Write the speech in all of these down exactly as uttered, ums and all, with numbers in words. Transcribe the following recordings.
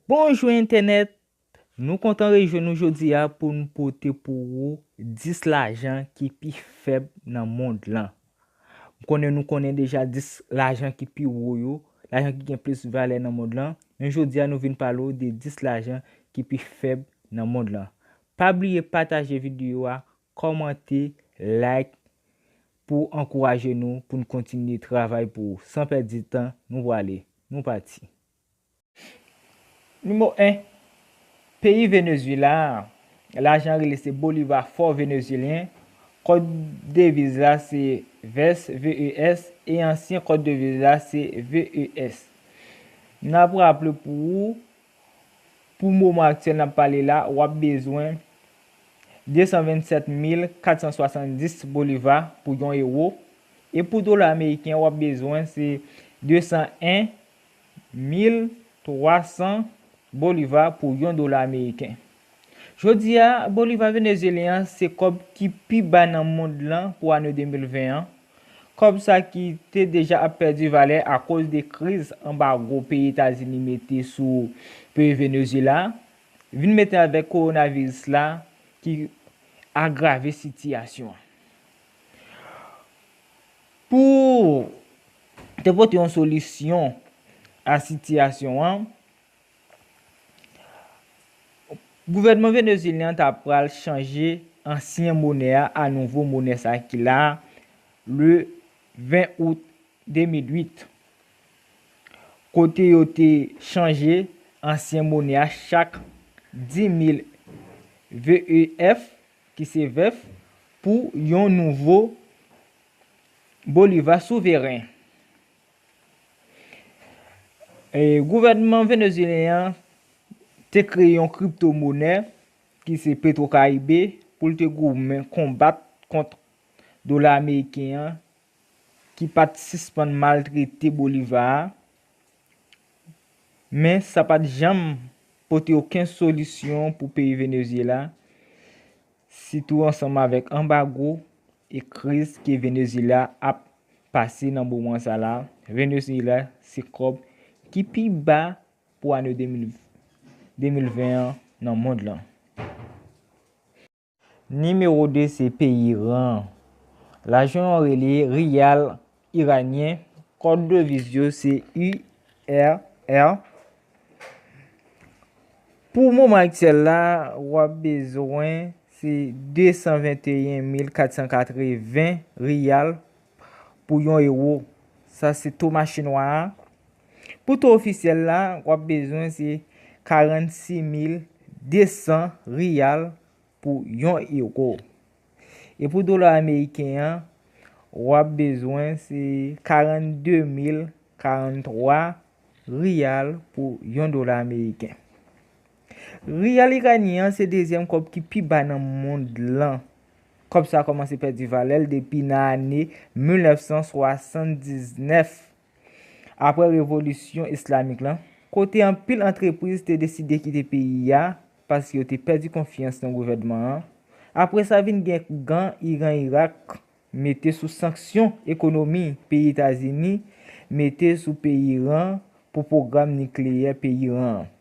Bonjou entènèt, nou kontan rejwenn nou jodi a pou n pote pou ou dis lajan ki pi fèb nan mond lan. M konnen nou konnen deja dis lajan ki pi wo yo, lajan ki gen plis valè nan mond lan, men jodi a nou vin pale w de dis lajan ki pi fèb nan mond lan. Pa bliye pataje videyo a, kòmante, like pou ankouraje nou pou n kontinye travay pou ou. San pèdi tan, nou prale, nou pati. Nimewo en, peyi Venezuela, lajan rele se boliva fò venezuelyen, kòd deviz la se ves, V E S, e ansyen kòd deviz la se V E S. N ap raple pou ou, pou moman aktyèl n ap pale la, w ap bezwen de san vennsèt mil kat san swasanndis boliva pou yon ewo, e pou dola ameriken, w ap bezwen se de san en mil twa san boliva pou yon dola ameriken. Jodi a, boliva venezuelyen an se kòb ki pi ba nan mond lan pou ane de mil ven an. Kòb sa ki te deja ap pèdi valè akoz de kriz anbago peyi Etazini mete sou peyi Venezuela, vin mete avèk kowonaviris la ki agrave sitiyasyon an. Pou te pote yon solisyon a sitiyasyon an, gouvènman venezuelyen an ta pral chanje ansyen monè a a nouvo monè sa ki la le ven out de mil uit, kote yo te chanje ansyen monè a chak dis mil V E F, ki se vèf, pou yon nouvo boliva souveren. E, gouvènman venezuelyen an te kreye yon kriptomonè ki se Petro Caribe pou l te goumen konbat kont dola ameriken an ki pa t sispann maltrete boliva a, men sa pa t janm pote okenn solisyon pou peyi Venezuela, sitou ansanm avèk anbago e kriz ke Venezuela ap pase nan moman sa la. Venezuela se kòb ki pi ba pou ane de mil, de mil ven an nan mond lan. Nimewo de se peyi Iran. Lajan yo rele riyal iranyen, kòd deviz yo se I R R. Pou moman aktyèl la, w ap bezwen se de san venteyen mil kat san katreven riyal pou yon ewo. Sa se to machinwa a. Pou to ofisyèl la, w ap bezwen se karannsis mil de san riyal pou yon ewo. E pou dola ameriken an, w ap bezwen se karannde mil karanntwa riyal pou yon dola ameriken. Riyal iranyen an se dezyèm kòb ki pi ba nan mond lan. Kòb sa kòmanse pèdi valè l depi nan ane mil nèf san swasanndiznèf, apre revolisyon islamik lan, kote anpil antrepriz te deside kite peyi a paske yo te pèdi konfyans nan gouvènman an. Apre sa, vin gen gan Iran-Irak mete sou sanksyon ekonomi peyi Etazini mete sou peyi Iran pou pwogram nikleyè peyi Iran an.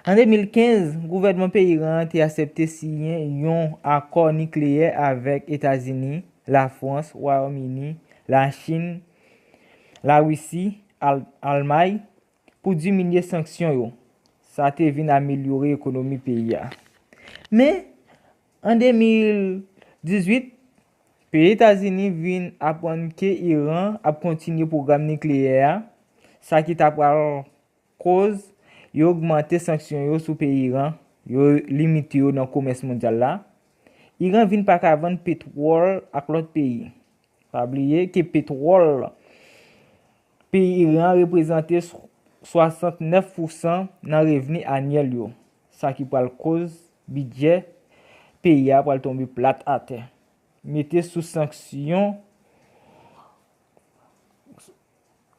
An de mil kenz, gouvènman peyi Iran an te aksepte siyen yon akò nikleyè avèk Etazini, Lafrans, Wayòm Ini, Lachin, Larisi, Al-, Almay, pou diminye sanksyon yo. Sa te vin amelyore ekonomi peyi a. Men, an de mil dizuit, peyi Etazini vin aprann ke Iran ap kontinye pwogram nikleyè a, sa ki ta pral koz yo ogmante sanksyon yo sou peyi Iran, yo limite yo nan komès mondyal la. Iran vin pa ka vann petwòl ak lòt peyi. Pa bliye ke petwòl peyi Iran reprezante swasantnèf pousan nan revni anyèl yo, sa ki pral koz bidjè peyi a pral tonbe plat atè. Mete sou sanksyon,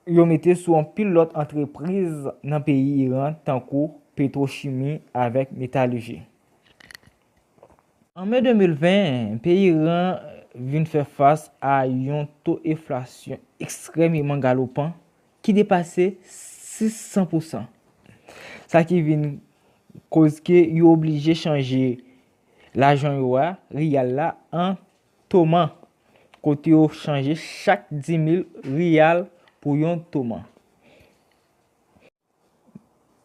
yo mete sou anpil lòt antrepriz nan peyi Iran, tankou petrochimi avèk metaliji. An me de mil ven, peyi Iran vin fè fas a yon to enflasyon ekstrèmeman galopan ki depase sis san pousan. Sa ki vin koz ke yo oblije chanje lajan yo a, riyal la, an toman, kote yo chanje chak di mil riyal pou yon toman.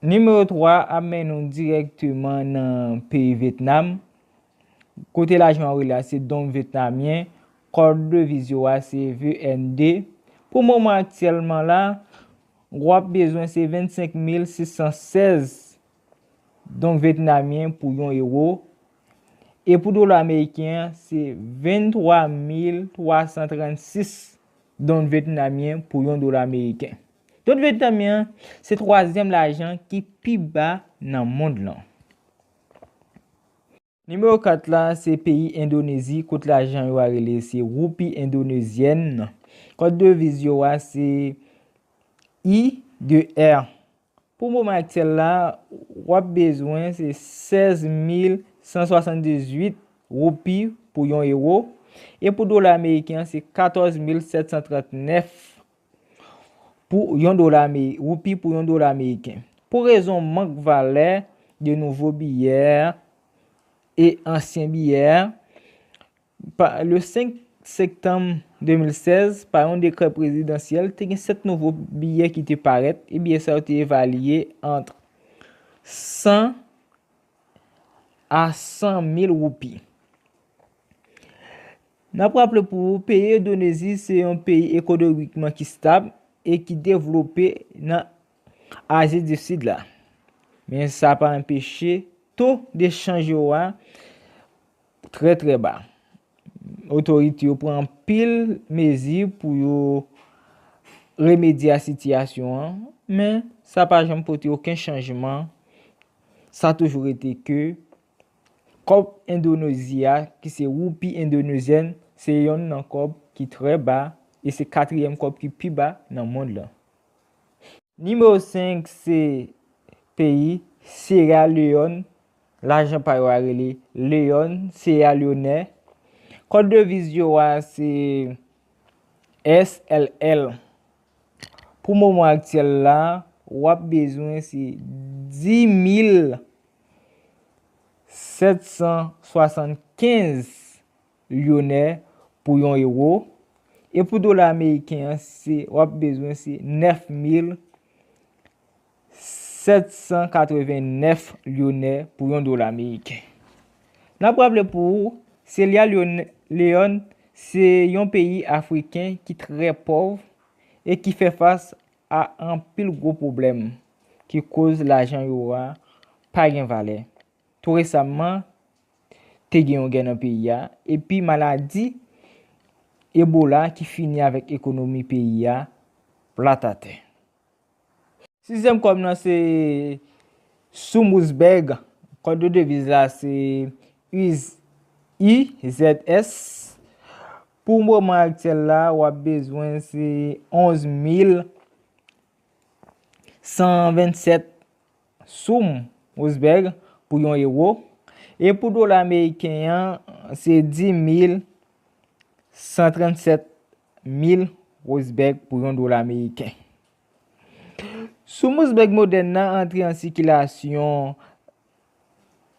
Nimewo twa ap mennen nou dirèkteman nan peyi Vyetnam, kote lajan yo rele a se dong vyetnamyen, kòd deviz yo a se V N D. Pou moman aktyèlman la, w ap bezwen se vennsenk mil sis san sèz dong vyetnamyen pou yon ewo. E pou dola ameriken an, se venntwa mil twa san trannsis dong vyetnamyen pou yon dola ameriken. Dong vyetnamyen an, se twazyèm lajan ki pi ba nan mond lan. Nimewo kat la, se peyi Endonezi, kot lajan yo a rele se roupi endonezyèn. Kòd deviz yo a se I de R. Pou moman aktyèl la, w ap bezwen se sèz mil san swasanndizuit roupi pou yon ewo. E pou dola ameriken an, se katòz mil sèt san trannèf pou yon dola ame-, roupi pou yon dola ameriken. Pou rezon mank valè de nouvo biyè e ansyen biyè, pa, le senk septanm de mil sèz, pa yon dekrè prezidansyèl, te gen sèt nouvo biyè ki te parèt, e biyè sa yo te evalye ant san a san mil oupi. N ap raple pou ou, peyi Endonezi se yon peyi ekonomikman ki stab e ki devlope nan Azi di Sid la. Men sa pa anpeche to de chanj yo a trè, trè ba. Otorite yo pran anpil mezi pou yo remedye a sitiyasyon an, men sa pa janm pote okenn chanjman. Sa toujou rete ke kòb Endonezi a, ki se roupi endonezyèn, se yonn nan kòb ki trè ba e se katriyèm kòb ki pi ba nan mond lan. Nimewo senk se peyi Seyaleyòn, lajan pa yo a rele Leyòn Seyalyonè. Kòd deviz yo a se S L L. Pou moman aktyèl la, w ap bezwen se dis mil sèt san swasannkenz lyonè pou yon ewo. E pou dola ameriken an, se, w ap bezwen se nèf mil sèt san katrevennèf lyonè pou yon dola ameriken. N ap raple pou ou, Seyaleyòn se yon peyi afriken ki trè pòv e ki fè fas a anpil gwo pwoblèm ki koz lajan yo a pa gen valè. Tou resamman, te gen yon gè nan peyi a, epi maladi Ebola ki fini avèk ekonomi peyi a plat atè. Sizyèm kòb nan se Soum Ouzbèk, kòd de deviz la se U Z, U Z S. Pou moman aktyèl la, w ap bezwen se onz mil san vennsèt soum Ouzbèk pou yon ewo. E pou dola ameriken an, se dis mil san trannsèt mil Ouzbèk pou yon dola ameriken. Soum Ouzbèk modèn nan antre an sikilasyon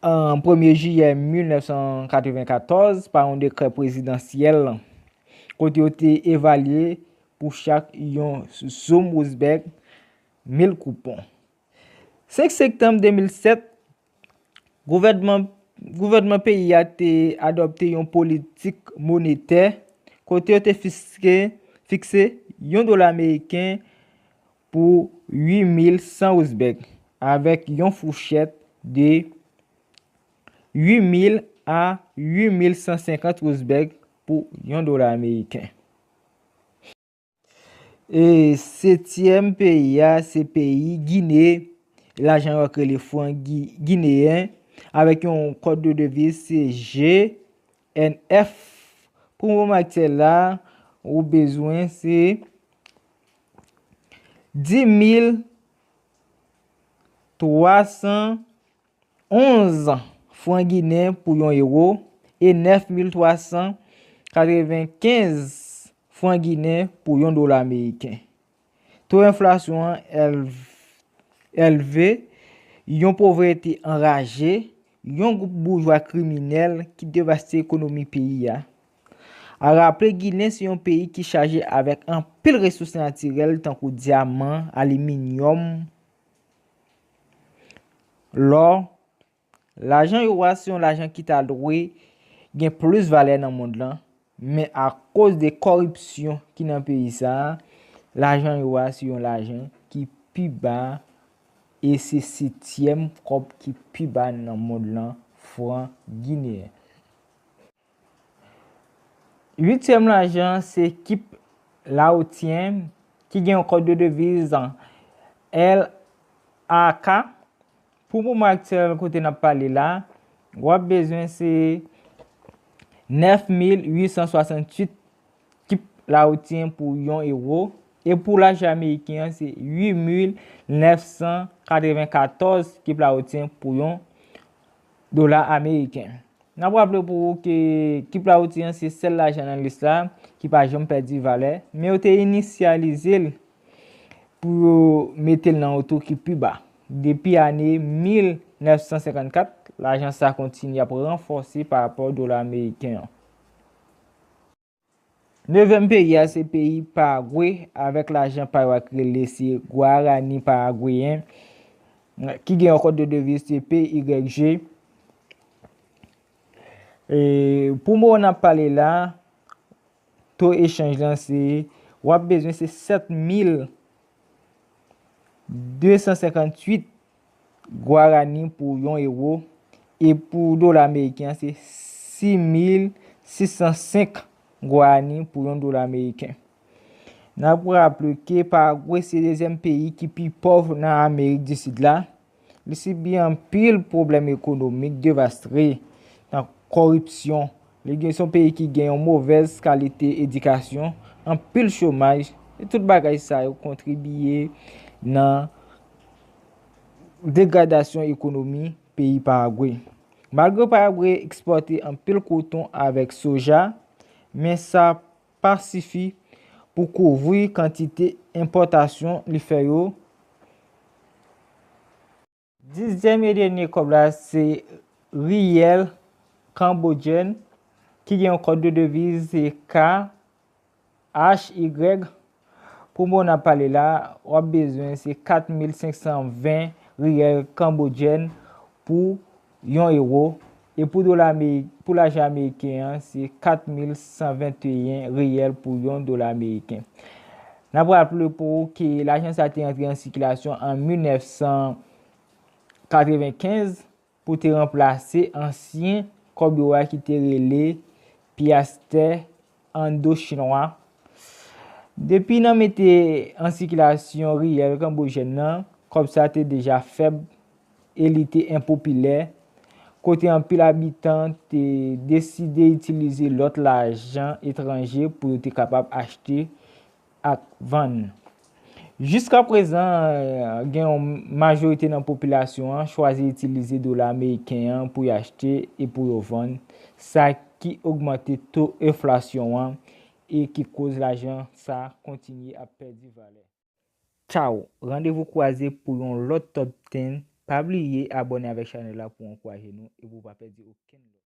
an premye jiyè mil nèf san katrevenkatòz pa yon dekrè prezidansyèl, kote yo te evalye pou chak yon soum Ouzbèk mil koupon. Senk septanm de mil sèt, gouvènman, gouvènman peyi a te adopte yon politik monetè kote yo te fiske, fikse yon dola ameriken pou uit mil san Ouzbèk, avèk yon fouchèt de uit mil a uit mil san senkant Ouzbèk pou yon dola ameriken. E setyèm peyi a, se peyi Gine, lajan yo k rele fran gi-, gineyen, avèk yon kòd de deviz se G N F. Pou moman aktyèl la, ou bezwen se dis mil twa san onz fran ginen pou yon ewo e nèf mil twa san katrevenkenz fran ginen pou yon dola ameriken. To enflasyon an èl-, elve, Yon povrete anraje, yon gwoup boujwa kriminèl ki devaste ekonomi peyi a. A raple, Ginen se yon peyi ki chaje avèk anpil resous natirèl tankou dyaman, aliminyòm, lò. Lajan ewo a se yon lajan ki ta dwe gen plis valè nan mond lan, men akoz de kòripsyon ki nan peyi sa a, lajan ewo a se yon lajan ki pi ba e se setyèm kòb ki pi ba nan mond lan, fran gineyen. Uityèm lajan se kip laotyen ki gen yon kòd de deviz L A K. Pou moman aktyèl kote n ap pale la, w ap bezwen se nèf mil uit san swasanntuit kip laotyen pou yon ewo, e pou lajan ameriken an se uit mil nèf san katrevenkatòz kip laotyen pou yon dola ameriken. N ap raple pou ou ke kip laotyen an se sèl lajan nan lis la ki pa janm pèdi valè, men yo te inisyalize l pou yo mete l nan yon to ki pi ba. Depi ane mil nèf san senkannkat, lajan sa kontinye ap ranfòse pa rapò dola ameriken an. Nevyèm peyi a se peyi Paragwe, avèk lajan pa yo ak rele se Guarani paragweyen, ki gen yon kòd de deviz se P Y G. E pou moman n ap pale la, to echanj lan se, w ap bezwen se sèt mil de san senkanntuit gwarani pou yon ewo, e pou dola ameriken an se sis mil sis san senk gwarani pou yon dola ameriken. N ap raple ke Paragwe se dezyèm peyi ki pi pòv nan Amerik di Sid la. Li sibi anpil pwoblèm ekonomik devastre, nan kòripsyon. Li gen, se yon peyi ki gen yon movèz kalite edikasyon, anpil chomaj, e tout bagay sa yo kontribye nan degradasyon ekonomi peyi Paragwe. Malgre Paragwe ekspòte anpil koton avèk soja, men sa pa sifi pou kouvri kantite enpòtasyon li fè yo. Dizyèm e dènye kòb la se riyèl kanbodjèn, ki gen yon kòd de deviz se K H Y. Pou moman n ap pale la, w ap bezwen se kat mil senk san ven riyèl kanbodjèn pou yon ewo, e pou dola Ameri-, pou lajan ameriken an, se kat mil san venteyen riyèl pou yon dola ameriken. N ap raple pou ou ke lajan sa te antre an sikilasyon an mil nèf san katrevenkenz pou te ranplase ansyen kòb yo a ki te rele pyastè endochinwa. Depi nan mete an sikilasyon riyèl kanbodjèn nan, kòb sa te deja fèb e li te enpopilè, kote anpil abitan te deside itilize lòt lajan etranje pou yo te kapab achte ak vann. Jiskaprezan, gen yon majorite nan popilasyon an chwazi itilize dola ameriken an pou y achte e pou yo vann, sa ki ogmante to enflasyon an e ki koz lajan sa kontinye ap pèdi valè. Tchaw, randevou kwaze pou yon lòt Top ten. Pa bliye abòne avèk chanèl la pou ankouraje nou e pou w pa pèdi okenn lòt.